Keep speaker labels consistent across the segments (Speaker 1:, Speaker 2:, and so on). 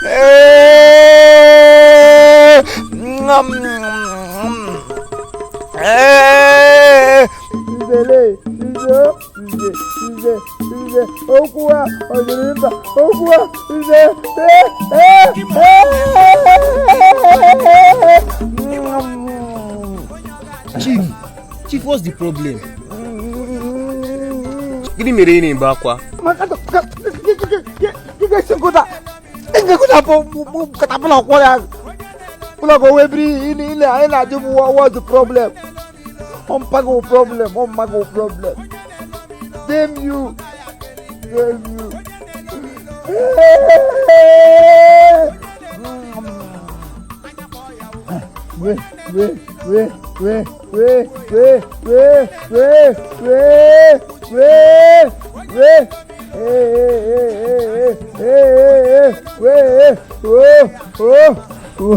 Speaker 1: Ee, nzele, nze, nze, nze, nze, okwu a ọ dịrị mba, okwu a, nze, ee, ee, ee.
Speaker 2: Chief, Chief, what's the problem? Gịnị mere ị na-ebe akwa?
Speaker 1: Katapila kwọ ya ụlọ ka o biri ile anyị na-ajụ m, what's the problem? Ọ mpago problem, ọ mmago problem. Damn you, damn you. We we we we we we we we we we we. Hey, hey, hey, hey, hey, hey, hey, oh, oh.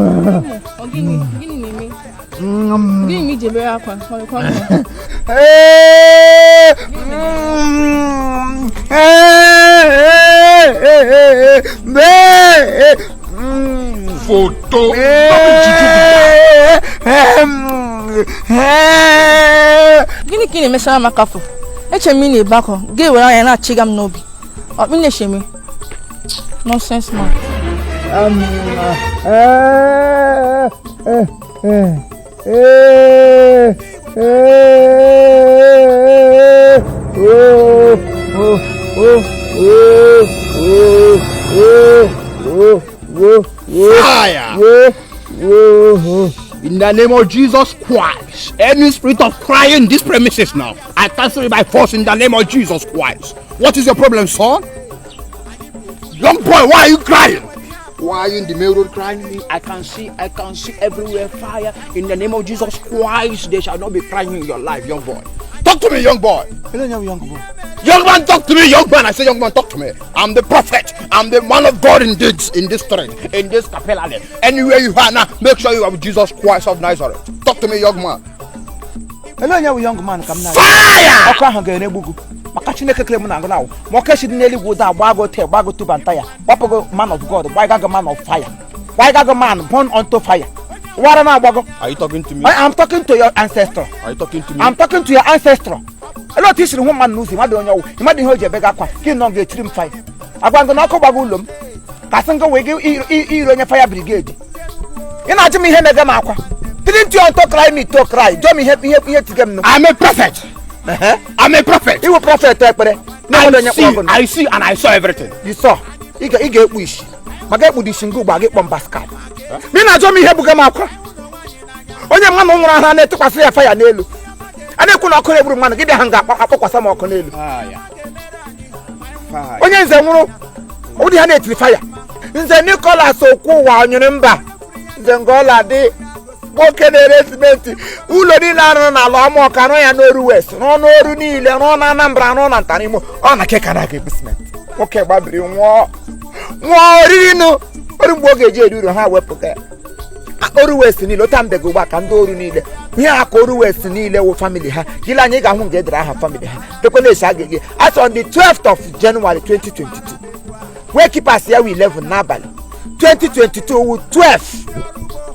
Speaker 3: Ọ gịnị gịnị na-eme? Gịnị ma iji ebere akwa? Ọ dịkwa mma?
Speaker 1: Hey, hey, hey, hey, hey, hey.
Speaker 4: Photo.
Speaker 1: Hey, hey.
Speaker 3: Gịnị ka ị na-emesara m aka fụ? Eche m ị na-ebe akwa, ga-ewere anya na-achịga m n'obi. Ọ na-eche m. Nonsense man.
Speaker 1: Eh, eh, eh, eh, eh, oh, oh, oh, oh, oh, oh, oh, oh, oh.
Speaker 4: Fire!
Speaker 1: Oh, oh, oh.
Speaker 4: In the name of Jesus Christ, any spirit of crying in this premises now, I cancel it by force in the name of Jesus Christ. What is your problem, son? Young boy, why are you crying? Why are you in the main road crying? I can see everywhere fire. In the name of Jesus Christ, there shall not be crying in your life, young boy. Talk to me, young boy.
Speaker 1: Young boy.
Speaker 4: Young man, talk to me, young man. I say, young man, talk to me. I'm the prophet. I'm the man of God in this street, in this capella. Anywhere you are now, make sure you have Jesus Christ of Nazareth. Talk to me, young man.
Speaker 5: Ele onye bụ young man ka m na
Speaker 4: Fire!
Speaker 5: Ọkụ ahụ ga-eregbu gị, maka Chineke kere m na agụ ahụ ma ọkụ esi dị n'eluigwe ụda agba gị ote, gba gị tuba ya, gbapụ gị man of God, gbaiga gị man of fire, gbaiga gị man born unto fire, wara na-agbago.
Speaker 4: Are you talking to me?
Speaker 5: I am talking to your ancestor.
Speaker 4: Are you talking to me?
Speaker 5: I'm talking to your ancestor. Ele otu i siri hụ mmadụ n'ụzọ, mmadụ onye ọwụ, mmadụ ihe o ji ebe gị akwa gị nọ ga-etiri m fire, agwa ngụ na ọkụ gbago ụlọ m ka sị ngụ wee gị iri onye fire brigade. Ị na-ajụ m ihe mege m akwa? Didn't you want to cry me to cry? Jụọ m ihe tige m nụ.
Speaker 4: I'm a prophet. I'm a prophet.
Speaker 5: Iwu prophet ekpere na
Speaker 4: I
Speaker 5: onye
Speaker 4: see,
Speaker 5: kpọrọ gị.
Speaker 4: I see, and I saw everything.
Speaker 5: You saw. Ị ga-ekpu isi maka ekpudo isi ngị ugbu a gị kpọ mbaskat ma ị na-ajụ m ihe buga m akwa. Onye mmanụ nwụrụ ahụ a na-etụkwasị ya fire n'elu, a na-ekwu na ọkụ na-egburu mmanụ gị bịa ha nga akpọkwasị m ọkụ n'elu.
Speaker 4: Fire. Fire.
Speaker 5: Onye nze nwụrụ, ụdị ha na-etiri fire. Nze Nicholas Okwuwa nyụrụ mba, nze Ngọla dị nwoke na-ere simenti, ụlọ niile arụrụ n'ala ọmụọka, rụọ ya n'Oru West, rụọ n'Oru niile, rụọ na Anambra, rụọ na Ntarimo. Ọ na keka na ga-ebu simenti. Nwoke gbabiri nwụọ, nwụọ oriri nụ oru mgbe ọ ga-eji eri uru ha wepụta ya. Oru West niile otu mbego ugbu a ka ndị Oru niile ihe ha ka Oru West niile wụ family ha gịle anyị ga-ahụ nga edere aha family ha tekwe na-esi a ga-ege. As on the 12th of January 2022, wee keepers ya wụ 11 n'abalị, 2022 wụ 12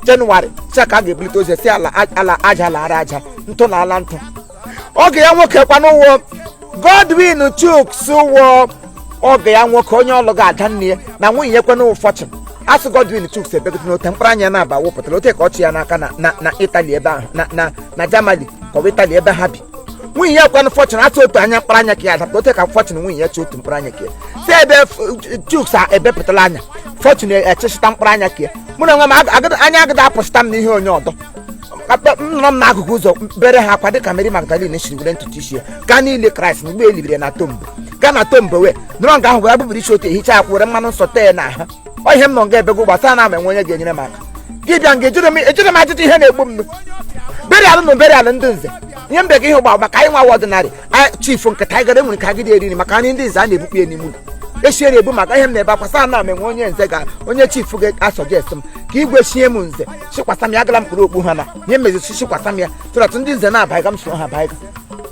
Speaker 5: January, si ka a ga-ebulite ozi si ala ala aja lara aja, ntụ na ala ntụ. Oge ya nwoke kwanụ wụ Godwin Chuks, wụ oge ya nwoke onye ọlụ ga-ada nne ya na nwunye ya kwanụ Fortune. Asụ Godwin Chuks ebegote n'ote mkpụrụ anya na-aba wụpụtara ote ka ọchị ya n'aka na Italy ebe ahụ, na Germany ka ọ bụ Italy ebe ha bi. Nwunye ya kwanụ Fortune, asụ otu anya mkpụrụ anya ka ya adapụta ote ka Fortune nwunye ya chi otu mkpụrụ anya ka ya si ebe Chuks a ebepụtala anya, Fortune echechita mkpụrụ anya ka ya. Mụ na onwe m anya agada apụsịta m n'ihe onye ọdọ. M nọrọ m n'akụkụ ụzọ bere ha akwa dịka Mary Magdalene siri were ntutu isi ya gaa n'ili Kraịst mgbe e libiri na tombo, gaa na tombo wee nọrọ nga ahụ wee bụbiri isi otu, ehicha akwa, were mmanụ nsọ tee na ha. Ọ ihe m nọ nga ebego gbasara na ama enwe onye ga-enyere m aka. Gị bịa nga ejụrụ m ajụjụ ihe na-egbu m nụ. Burial nụ, burial ndị nze, ihe mbe gị ihe gba maka anyị nwa ordinary chief nkịta anyị gara enwere ka agịdị eri nri maka anyị ndị nze a na-ebukpu ya n'ime ụlọ esiere ebu maka ihe m na-ebe akwa saa na m enwe onye nze ga onye chief ga-asuggest m ka igwe chie m nze chikwasa m ya. Agala m kpụrụ okpu ha na ihe mezi chikwasa m ya tụratụ ndị nze na-abaghị m soro ha baghị.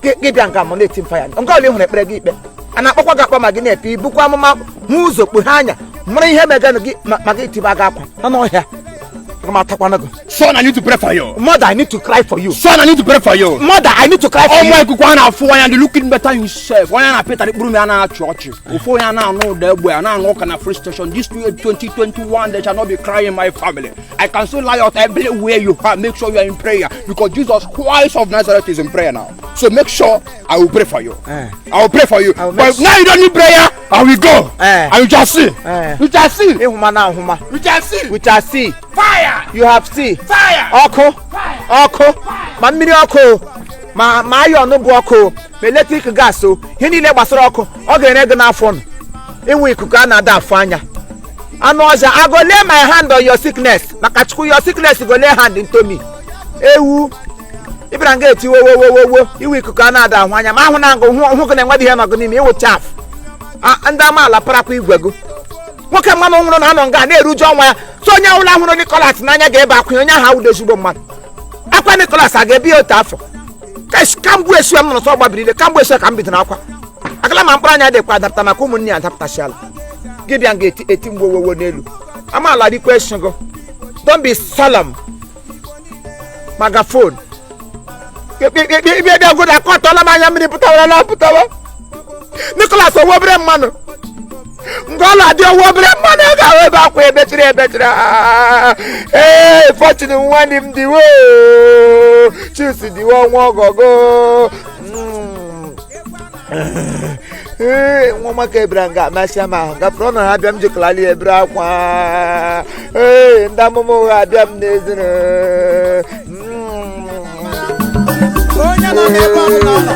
Speaker 5: Gị bịa nga m na-eti m fire nke ọla. Ị hụrụ ekpere gị ikpe a na-akpọkwa gị akpọ ma gị na-epe ibukwa amụma, hụ ụzọ kpughe anya. Mara ihe meganụ gị ma gị tiba gị akwa na n'ọhịa. Aga m atakwana gị.
Speaker 4: Son, I need to pray for you.
Speaker 5: Mother, I need to cry for you.
Speaker 4: Son, I need to pray for you.
Speaker 5: Mother, I need to cry for
Speaker 4: Ọmọ
Speaker 5: you.
Speaker 4: ikuku a na-afụ anya dị looking better himself. Onye na-apịta mkpụrụ mmiri a na-achị ọchị. Ofu onye a na-anụ ụda egbe a na-aṅụ ụka na free station. This year 2021, there shall not be crying in my family. I can still lie out everywhere you are. Make sure you are in prayer because Jesus Christ of Nazareth is in prayer now. So make sure I will pray for you.
Speaker 5: Eh.
Speaker 4: I will pray for you.
Speaker 5: I will
Speaker 4: But
Speaker 5: make
Speaker 4: now you don't need prayer. I will go.
Speaker 5: Eh.
Speaker 4: And you shall see.
Speaker 5: Eh.
Speaker 4: You shall see.
Speaker 5: Ịhụma na ahụma.
Speaker 4: You shall see.
Speaker 5: We shall see.
Speaker 4: Fire.
Speaker 5: You have see.
Speaker 4: Fire.
Speaker 5: Ọkụ. Ọkụ. Ma mmiri ọkụ o. Ma ayọn bụ ọkụ o. Ma eletrik gas o. Ihe niile gbasara ọkụ ọ ga-ere gị n'afọ nụ. Ịnwe ikuku a na-ada afụ anya. Anụ ọzọ, I go lay my hand on your sickness. Maka Chukwu, your sickness go lay hand into me. Ewu. Ịbịara nga eti wo wo wo wo wo iwe ikuku a na-ada ahụ anya ma ahụ na ngụ hụ gị na enwedị ihe nọgụ n'ime ịwụ chaf. Ndị amaala parakwa igwe gị. Nwoke mmanụ nwụrụ na-anọ nga na-eruju ọnwa ya so onye ọbụla hụrụ Nicholas n'anya ga-ebe akwa onye ahụ awụdo ezigbo mmadụ. Akwa Nicholas a ga-ebi ya otu afọ. Kamgbe esu m nụrụ sọ gbabiri ile kamgbe esu ka m bidoro akwa. Akala ma mkpụrụ anya dịkwa adapụta maka ụmụnne ya adapụtasịala. Gị bịa nga eti eti mgbowowo n'elu. Amaala dịkwa esigo. Don't be solemn. Magafon. Ịbịa bịa godo akọtọla m anya mmiri pụtawara na pụtawa. Nicholas owo obere mmanụ. Nke ọ na-adị ọwa obere mmanụ ọ ga-ahụ ebe akwa ebechiri ebechiri. Ee, Fortune nwanne m diwo. Chus diwo ọnwa ọgọgọ. Ee, nwa maka ebere nga amasị m ahụ gafere ọ nọrọ abịa m jikalali ebere akwa. Ee, ndị amụma ụgha abịa m n'ezinu.
Speaker 1: Onye nọ n'ebe ọ bụla ọ nọ.